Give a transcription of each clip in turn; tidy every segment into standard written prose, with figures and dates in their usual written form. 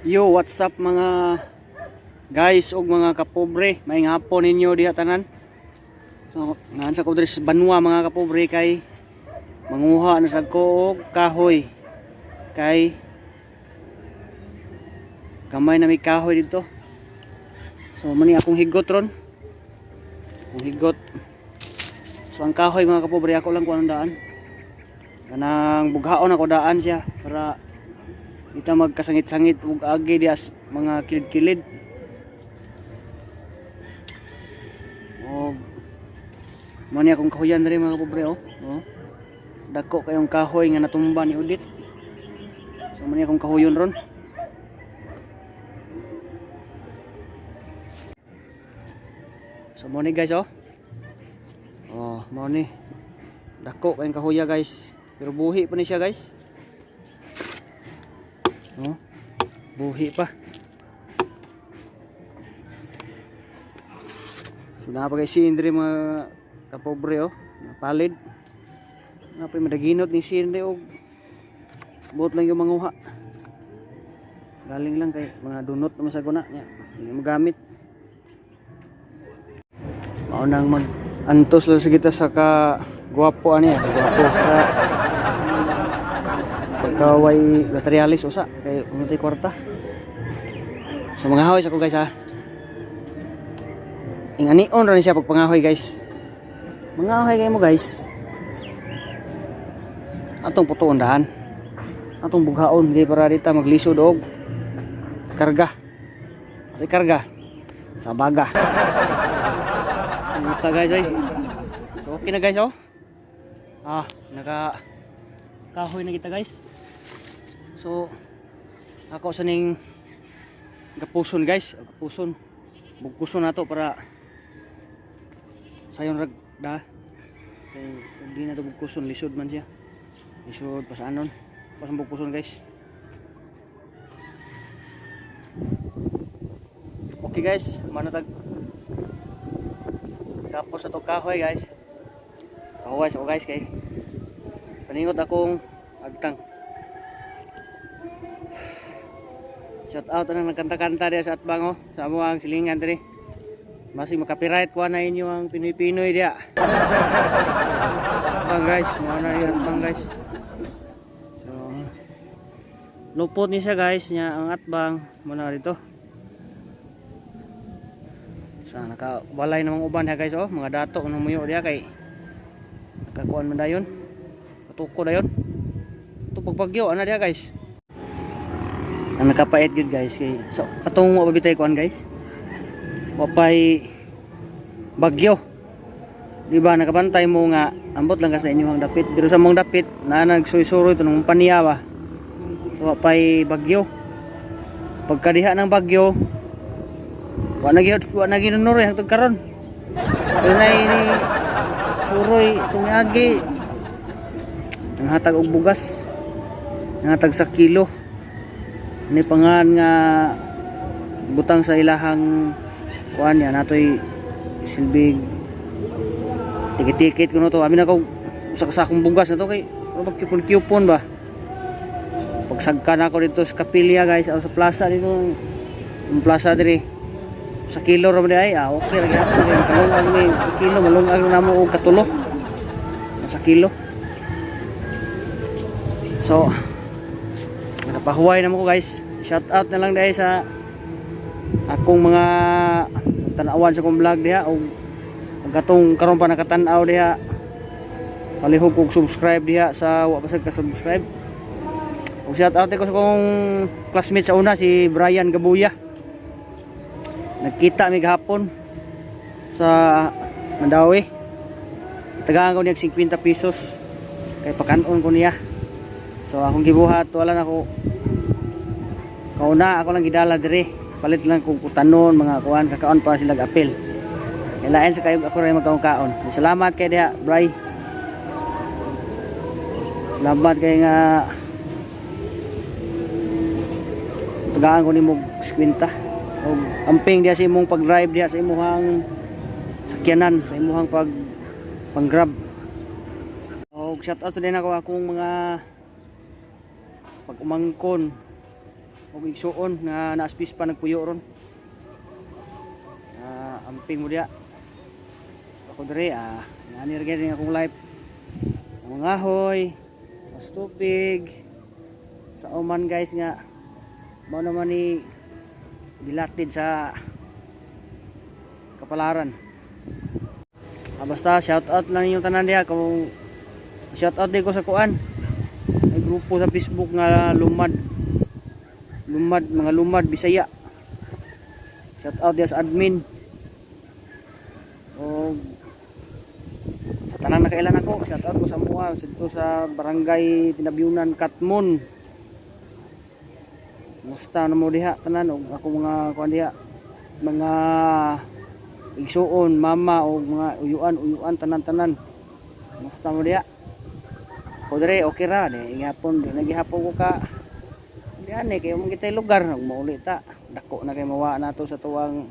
Yo, what's up, mga guys ug mga kapobre? Maayong hapon ninyo diha tanan. So, naan sa ko diri sa Banwa, mga kapobre, kay manguha na sad ko og kahoy. Kay gamay na may kahoy dito. So, mani akong higot ron. Akong higot. So, ang kahoy, mga kapobre, ako lang kuan daan. Kanang bughaon ako daan siya para ita magkasangit-sangit ug agi diya mga kilid-kilid. Og mo ni akong kahuyan diri, mga kapobre, oh. Oh. Dako kayong kahoy nga natumba ni Udit. So mo ni akong kahuyon ron. So mo ni, guys, oh. Oh, mo ni. Dako kayong kahuya, guys. Pero buhi pa ni siya, guys. Oh. Buhi pa. So naa pa kay si diri, mga kapobre, oh. Napalid. Naa pa madaginot ni si Indri og buot lang yung manguha. Galing lang kay mga dunot naman sa guna niya. Hindi mo gamit. Mao nang mag antos lang sa kita sa ka gwapo ani, gwapo sa pagkaway materialis usa kay unti kwarta. So mga hoy sa ko, guys, ha. Inganion ra ni siya pagpangahoy, guys. Mga ahoy kayo mo, guys. Atong putoon dahan. Atong bughaon kay para dita maglisod og karga. Kasi karga sa baga. Sumuta, guys, oy. So okay na, guys, oh. Ah, naka kahoy na kita, guys. So ako sa ning gapuson, guys, gapuson. Bugkuson nato para sayon rag da. Kay kung di na to bugkuson, lisod man siya. Lisod pasaanon. Pasang bugkuson, guys. Okay, guys, manatag tapos ato kahoy, guys. Kahoy sa ko, guys, kay paningot akong agtang. Shout out na nagkanta-kanta diya sa atbang, oh, sa amo ang silingan diri. Masig makapiright ko na inyo ang Pinoy-Pinoy diya. Atbang, guys, mao na yung atbang, guys. So lupot ni siya, guys, niya ang atbang mo na dito. Sa nakabalay namang uban ha, guys, oh, mga dato nang muyo diya kay nakakuan man dayon. Katuko dayon. Ito pagbagyo ana diya, guys. Ang nakapait gyud, guys, kay so katong wa pa bitay kuan, guys. Wa pay bagyo. Di ba nakabantay mo nga ambot lang ka sa inyong dapit, pero sa mong dapit na nagsuy-suroy to nung paniya ba. So wa pay bagyo. Pagkadiha ng bagyo, wa na gyud hangtod karon. Pero na ini suroy itong agi nanghatag og bugas. Nanghatag sa kilo. Ni pangan nga butang sa ilahang kuan niya natoy silbig tikit-tikit kuno to. Amin ako usa ka sakong bugas na to kay mag kyupon-kyupon ba. Pagsagka na ako dito sa kapilya, guys, o sa plaza dito. Ang plaza diri sa kilo ra man di ay, ah, okay ra gyapon kay makalungag mi sa kilo, malungag na namo og katulo sa kilo. So nakapahuway na mo ko, guys. Shout out na lang dahil sa akong mga tanawan sa akong vlog diha og ang katong karon pa nakatan-aw diha, palihog kog subscribe diha sa wa pa sad ka-subscribe. Ug shout out ko sa akong classmate sa una, si Brian Gabuya. Nagkita mi gahapon sa Mandaue. Tagaan ko niya 50 pesos kay pakanon ko niya. So akong gibuhat, wala na ako kauna, ako lang gidala diri. Palit lang kung kutanon, mga kuan, kakaon pa sila apel. Kay lain sa kayo, ako rin magkaon-kaon. Salamat kay diha, Bray. Salamat kay nga tagaan ko nimo 50. Og amping diha sa imong pag-drive diha sa imong sakyanan, sa imong pag pang-grab. Og shout out sa din ako akong mga pag-umangkon. Ug igsuon nga naaspis pa nagpuyo ron. Amping mo diha. Ako diri ngani ra gyud akong life. Mga ahoy, mas tubig sa uman, guys, nga mao naman ni gilatid sa kapalaran. Basta shout out lang inyong tanan diha. Kung shout out din ko sa kuan, may grupo sa Facebook nga Lumad Lumad, mga Lumad Bisaya. Shout out diha sa admin o sa tanan nakailan ako. Shout out ko sa mua dito sa Barangay Tinabyunan, Katmon. Musta na mo diha tanan og ako mga kuan diha, mga igsuon, mama o mga uyuan uyuan, tanan-tanan, musta mo diha? Ko dire okay ra di gihapon, di nagihapon ko ka diyan eh, kay mo kitay lugar nag mauli ta, dako na kay mawa nato sa tuwang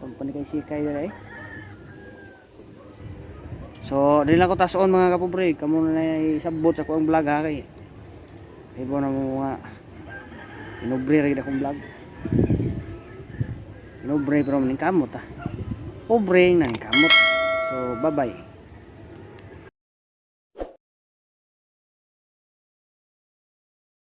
pagpanikay sikay dire eh. So di lang ko tason, mga kapobre, kamo na sabot sa kuang vlog ha, kay ibo na mo mga inobre ra gid akong vlog. Inobre pero maning kamot ah. Pobre na kamot. So bye bye.